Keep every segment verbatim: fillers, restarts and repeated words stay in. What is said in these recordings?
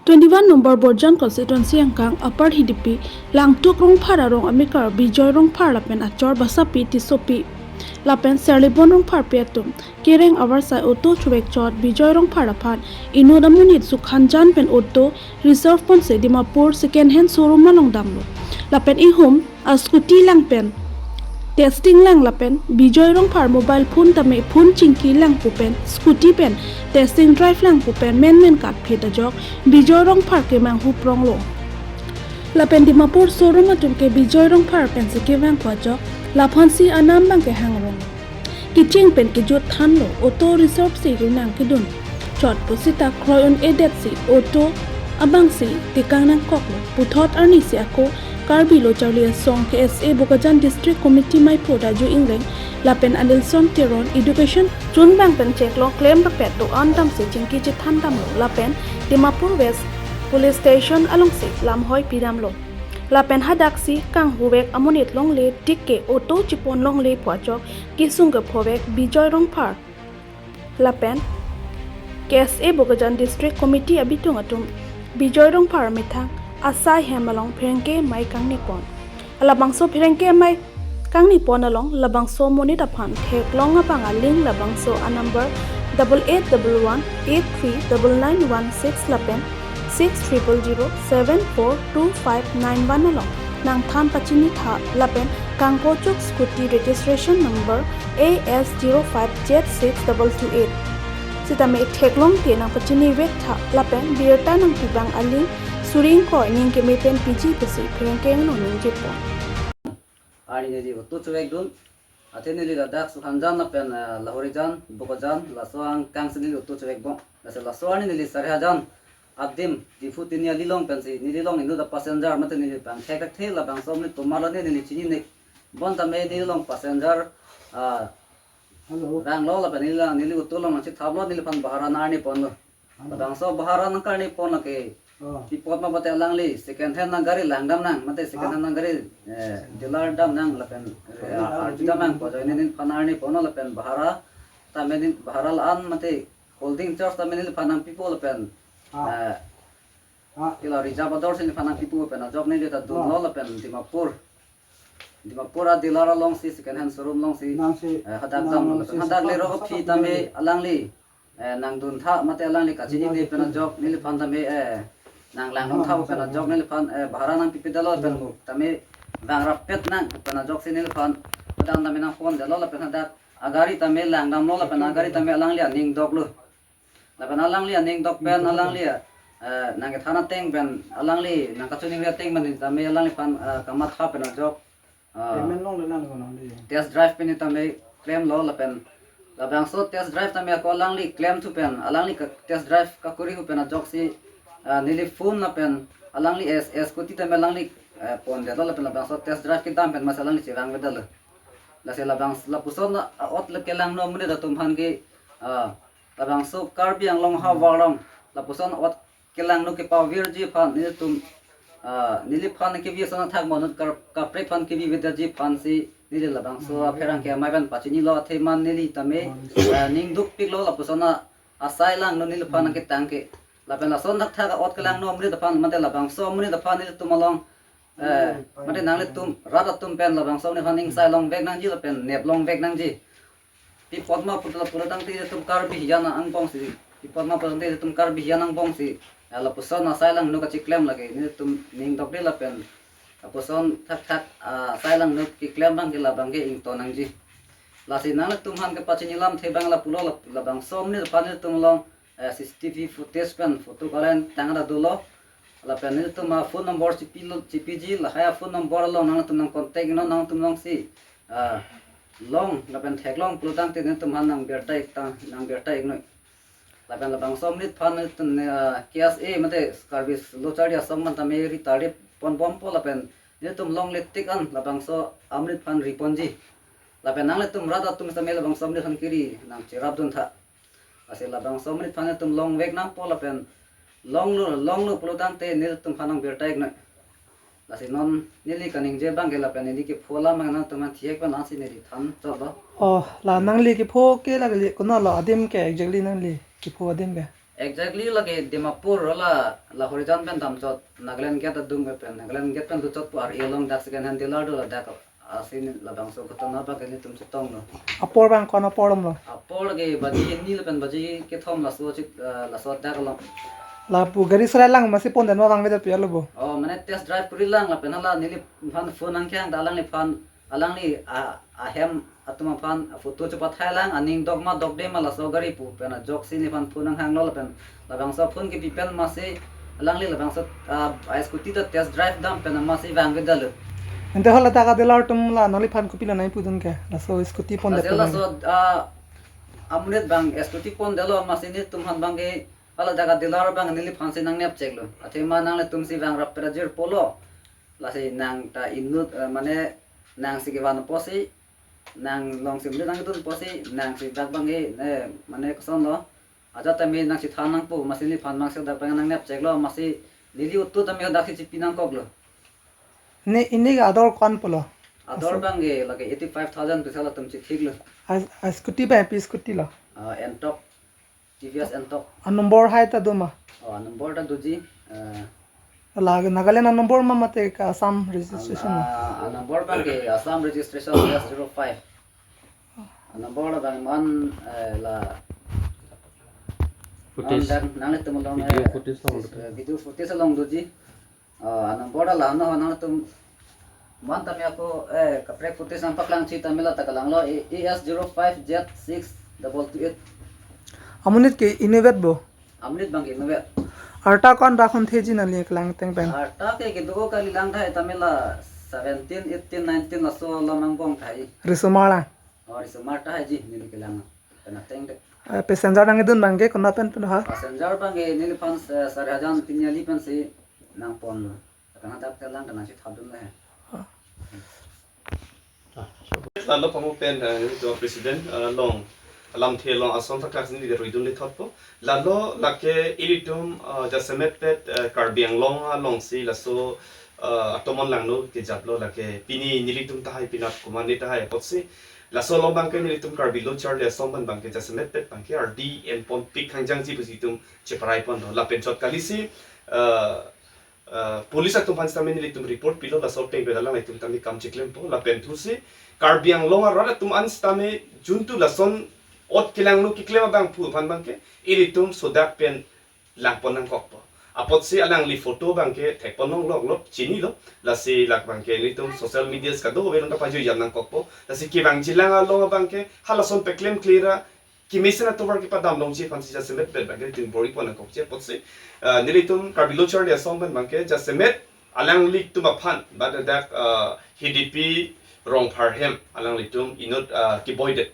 Twenty-one number Borjan constituency angkang Upper Hidipi, Langtuk Rongphar arong amekar Bijoy Rongphar lapen achor Basapi Tissopi lapen Serlibon Rongpharpi atum kereng avarsai auto chuvek chot Bijoy Rongphar aphan inut amonit Sukhanjan pen auto reserve ponsi Dimapur second hand showroom along damlo. Lapen ihum a scooty lang pen testing lang lapen Bijoy Rongphar mobile phone tame phone chingki lang pu pen scooty pen testing drive lang pu pen menmen katphit ajok Bijoy Rongphar kemanghu pronglo. Lapen Dimapur showroom atum ke Bijoy Rongphar pensi kevang pu ajok laphansi anam abang ke hangrong. Kecheng pen kejut thanlo, auto reserve si rinang kedun chot pusita kroi un-edetsi auto abangsi tekang nangkoklo. Puthot arnisi ako Karbi Lo Charli Asong K S A Bokajan District Committee maiphu Raju Ingleng lapen Anilson Teron education chunbang pen cheklong klem rapet do-an damsi chingki chethan damlo lapen Dimapur West Police Station alongsi lamhoi pidamlo. Lapen hadaksi kanghuvek amonit longle tik ke auto chepon longle pu ajok kesung kephovek Bijoy Rongphar lapen K S A Bokajan District Committee abitung atum Bijoy Rongphar methang asai hem along pherangke amei kangni pon. Labangso pherangke amei kangni pon along labangso amonit aphan theklong abang aling labangso a number double eight double one eight three double nine one six lapen six triple zero seven four two five nine one along nangthan pachini tha lapen kangkochuk scooty registration number A S zero five Z six double two eight sitame theklong te nangpachini vek tha lapen birta nangpibang aling suri ingkoi ning keme pen piji pusi pherangke angno ningje pon. Arni neli auto chuvek dun. Athe neli ladak Sukhanjan lapen, eh, Lahorijan, Bokajan, laso angkangsi neli auto chuvek bom. Lasi laso arni neli Sarihajan adim Diphu Tini alilong pensi, nelilong inut apassenger mate neli pangthek thekthe labangso amonit komat lo ne neli chininek. Bonta me nelilong passenger, ah, Hello. Vanglo lapen neli lang, neli auto along nangchethaplo, neliphan bhara nang-arni ponlo. Hello. Labangso bhara nangkarni pon lake. Oh. Pi apot ma pulote alangli second hand nang gari langdam nang, mate second hand nang gari, eh, dealer dam nang lapen, eh, ah, arju dam nang pu ajoine neliphan arni ponlo lapen bhara tame neli bhara la-an mate holding charge tame neliphan nangpipo lapen, ah, eh, ah, kila reserve ador si neliphan nangpipo pen ajok neli ta dunlo, ah, lapen Dimapur. Dimapur a dealer alongsi second hand showroom alongsi, nangsi, eh, hadak nang dam alongsi lapen hadak le rok aphi tame alangli eh, nangdun tha mate alangli kachini ne pen ajok neliphan tame, eh, nang langdun tha pen ajok neliphan, eh, bhara nangpipedetlo pen tame vang rapet nang pen ajoksi neliphan padang tame nangpondetlo lapen hadak agari tame langdamlo lapen agari tame alangli aning doklo. Lapen alangli aning dok pen alangli, eh, nangkethan ateng pen alangli nangkachoningri ateng pen tame alangliphan, eh, kamatha pen ajok ah, payment longle lang kono di. Test drive pen tame klemlo lapen labangso test drive tame ako alangli klemthu pen alangli ka test drive kakorihu pen ajoksi, ah, neli phone lapen alangli S S scooty tame alangli, eh, pondetlo lapen labangso test drive kedam pen masi alangli chevangvedetlo. Lasi labang lapuson a-ot le kelangno amonit atum aphan ke, ah, labangso Karbi Anglong havar along lapuson ot kelangno kepavirji aphan nelitum, ah, neliphan kevi ason athak mo inut kar kaprek aphan kevivedetji aphansi neli labangso apherangke amei pen pachinilo athe man neli tame, ah, ning dukpiklo lapuson asai langno neliphan ketang ke. Lapen lason thakthak ot kelangno amonit aphan mate labangso amonit aphan nelitum along, eh, mate nanglitum rat atum pen labangso amonit aphan ingsai longvek nangji lapen nep longvek nangji. Pi apot ma pulo pulo tangte itum Karbi hijan angbongsi. Pi apot ma pulo tangte itum Karbi hijan angbongsi. Eh, lapuson asai langno kachiklem lake nelitum ning dokde lapen lapuson thakthak, ah, asai langno keklem abang ke labang ke ington nangji. Lasi nanglitum aphan kepachini lamthe abang lapulo lap- labangso amonit aphan nelitum along, eh, C C T V footage pen photo kalen tangda dolo. Lapen nelitum a phone number chipilo, chipiji, lahai a phone number along nangtum nangcontact iknon nangtum alongsi, ah, long lapen theklong pulo tangte nelitum aphan nangbirta ik ta, nangbirta iknoi. Lapen labangso amonit aphan nelitum, ah, K S A mate Karbi Lo Charli Asong aphan tame ri tari ponbompo lapen nelitum longle tik an labangso amonit aphan riponji. Lapen nanglitum rat atum tame labangso amonit aphan keri nangcherapdun tha. Lasi labangso amonit aphan nelitum longvek nangpo lapen longlo, longlo pulo tangte nelitum aphan nangbirta iknoi. Lasi non neli kaningje abang ke lapen neli kepho alam abang nangtum aphan thek pen lasi neli than chotlo. Oh, la nangli kepho ke la kali kono lo adim ke exactly nangli kepho adim ke? Exactly lake Dimapur la, la Horijan pen damchot, Nagaland gate adung pen, Nagaland gate pen luchot pu ar along dak second hand dealer do ladak asin labangso ghotona abang ke nelitum chetonglo. Apor abang ko-an apor damlo? Apor lake baji hini lapen baji kethom laso chit, eh, laso dak along. Lapu gari serai lang masi pon den ma vangvedet pi alo bo? Oh, mane test drive kuri lang lapen hala neliphan phone nangkehang ta alangliphan, alangli a, ahem atum aphan photo chepathai lang, aning dok ma dokde ma laso gari pu pen ajoksi neliphan phone nanghanglo lapen labangso phone kepi pen masi alangli labangso, ah, a scooty ta test drive dam pen masi vangvedetlo. Ante hala dak a dealer atum la nangliphan kopilo nangpudun ke laso scooty pon det laso, pen? Laso, ah, amonit abang scooty pondetlo masi nelitum aphan abang ke hala dak a dealer abang neliphan si nangnepcheklo. Athema nanglitum si vangrap prajir pulo. Lasi nang ta inut, eh, mane nang si kevan apotsi, nang long si mili nangdun apotsi, nang si dak abang ke, eh, mane kosonlo. Ajat tame nang si than nangpo, masi neliphan abang si dak abang nangnepcheklo, masi neli auto tame dak si chipi nangkoklo. Ne, ne ke ador ko-an pulo? Ador abang ke lake eighty five thousand pu si latum chithiklo. A, a scooty abang pi scooty lo? Ah, Ntorq. T V S Ntorq. A number hai ta do ma? Oh, a number ta doji. Eh, la Nagaland a number ma mate ke Assam registration ma? Ah, a number abang ke Assam registration S zero five. A number abang man, eh, la footage. Nang, nanglitum along, video, eh, footage along, eh, video footage along doji. Ah, a number ta la no nangtum man tame ako, eh, kaprek footage nangpaklang chetame la ta kalanglo, A S zero five Z six double two eight. Amonit ke inutvet bo? Amonit abang ke inutvet. Arta ko-an dak hon theji nangli kelang ateng pen? Arta ke kedo kali lang tahai tame la seventeen, eighteen, nineteen laso alam angbong tahai. Risomar lang? Oh, risomar tahai ji neli kelang. Pen ateng de. Eh, passenger nangdun abang ke konat pen pen ha? Passenger abang ke neliphan, eh, sare hajan tin yali pensi nangponlo. Lapen hadak kelang ke nangchethapdunlo he. Lalo pamu pen, eh, to president, eh, along, alamthe along ason thakthak si neli ruidunlethotpo. Lalo lake ilitum, eh, jasemet pet, eh, Karbi Anglong alongsi laso, eh, atomon langno kejaplo lake pini nelitum tahai penap komatne tahai apotsi. Laso along abang ke nelitum Karbi Lo Charli Asong pen abang ke jasemet pet abang ke ardi enpon pik hangjangji pusi itum cheparai ponlo. Lapen chot kalisi, eh, eh, police atum aphan sitame nelitum report pilo, laso ateng pen alanglitum tame kam cheklempo, lapen thusi Karbi Anglong arat atum an sitame juntu lason ot kelangno keklem abangphu aphan abang ke ilitum sodak pen langpon nangkokpo. Apotsi alangli photo abang ke thekpon longloklo, chinilo, lasi lak abang ke nelitum social media kado ave along ta pajui jam nangkokpo, lasi kevangjilang along abang ke halason peklemkle ra kemesen atovar kepadam longji aphansi jasemet pet abang ke nelitum bor-ipon nangkokji apotsi, eh, nelitum Karbi Lo Charli Asong pen abang ke jasemet alanglitum aphan, ba dak, eh, Hidipi Rongphar hem alanglitum inut, eh, keboidet,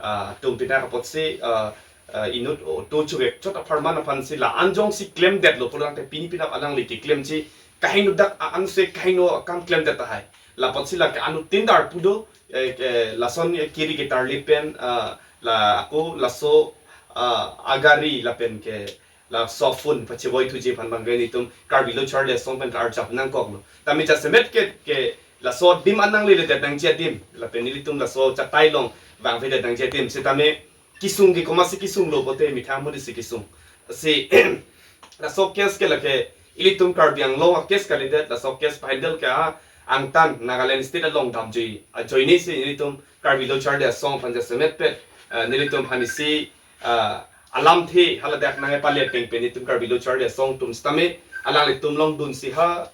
eh, atum pinak apotsi, eh, eh, inut auto chuvekchot apharman aphansi la-an jongsi klemdetlo pulotangte pini penap alangli keklemji kahingno dak a-an se kahingno akam klemdet tahai. Lapotsi lake anuttin darpu do, eh, ke, lason, eh, kiri ketarli pen, ah, la ako laso, ah, agari lapen ke laso phone pachevoithuji aphan abang ke nelitum Karbi Lo Charli Asong pen arjap nangkoklo. Tame jasemet ke, ke laso adim an nangleledet nangji adim, lapen nelitum laso chatai along vangvedet nangji adim sitame kesung ke komatsi kesunglo pulote methang amonit si kesung. Si laso case ke lake ilitum Karbi Anglong a-case kalidet, laso case pahandle ke a-angtan Nagaland State along damjui ajoine si nelitum Karbi Lo Charli Asong aphan jasemet pet, eh, nelitum aphan isi, eh, alamthe haladak nangpale ateng pen nelitum Karbi Lo Charli Asong atum sitame alanglitum along dunsi ha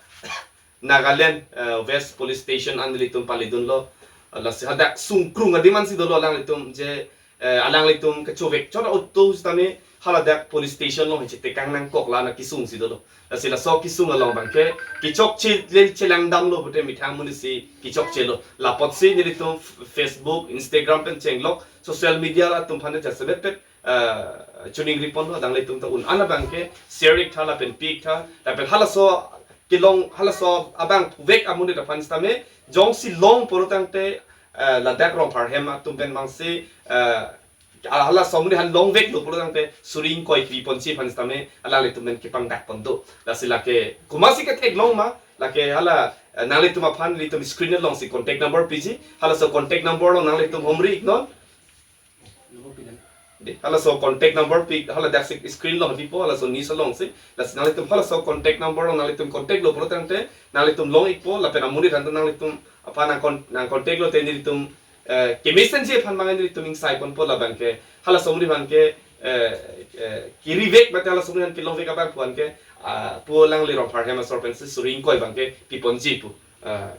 Nagaland, eh, West Police Station an nelitum paledunlo. Lasi hadak sungkrung adim ansi dolo alanglitum je, eh, alanglitum kechuvekchot auto sitame haladak police station along chetekang nangkok la-an akesung si dolo. Lasi laso kesung along abang ke kechokche le chelangdamlo pulote methang amonit si kechokchelo. Lapotsi nelitum F-, Facebook, Instagram pen chenglok, social media atum aphan jasemet pet, eh, choningri ponlo, alanglitum ta un-an abang ke share iktha lapen pi iktha, lapen halaso kelong halaso abangphu vek amonit aphan sitame jongsi long pulotangte, eh, ladak Rongphar hem atum pen abangsi, eh, halaso amonit aphan longveklo pulotangte suri ingkoi piponji aphan sitame alanglitum pen kepangdak pon do. Lasi lake komatsi ketheklong ma, lake hala, eh, nanglitum aphan nelitum screen alongsi contact number piji, halaso contact number along nanglitum humri iknon. Halaso contact number pi, hala daksi screen along pipo, halaso news alongsi. Lasi nanglitum halaso contact number along nanglitum contact lo pulo tangte, nanglitum long-ikpo, lapen amonit aphan nanglitum aphan nang con-, nang contact lote nelitum, eh, kemesenji aphan mang nelitum ingsai ponpo labang ke, halaso amonit aphan ke, eh, eh, kiri vek mate halaso amonit aphan kelong vek abang pu aphan ke, ah, pu alangli Rongphar hem asor pensi suri ingkoi abang ke piponji pu, ah,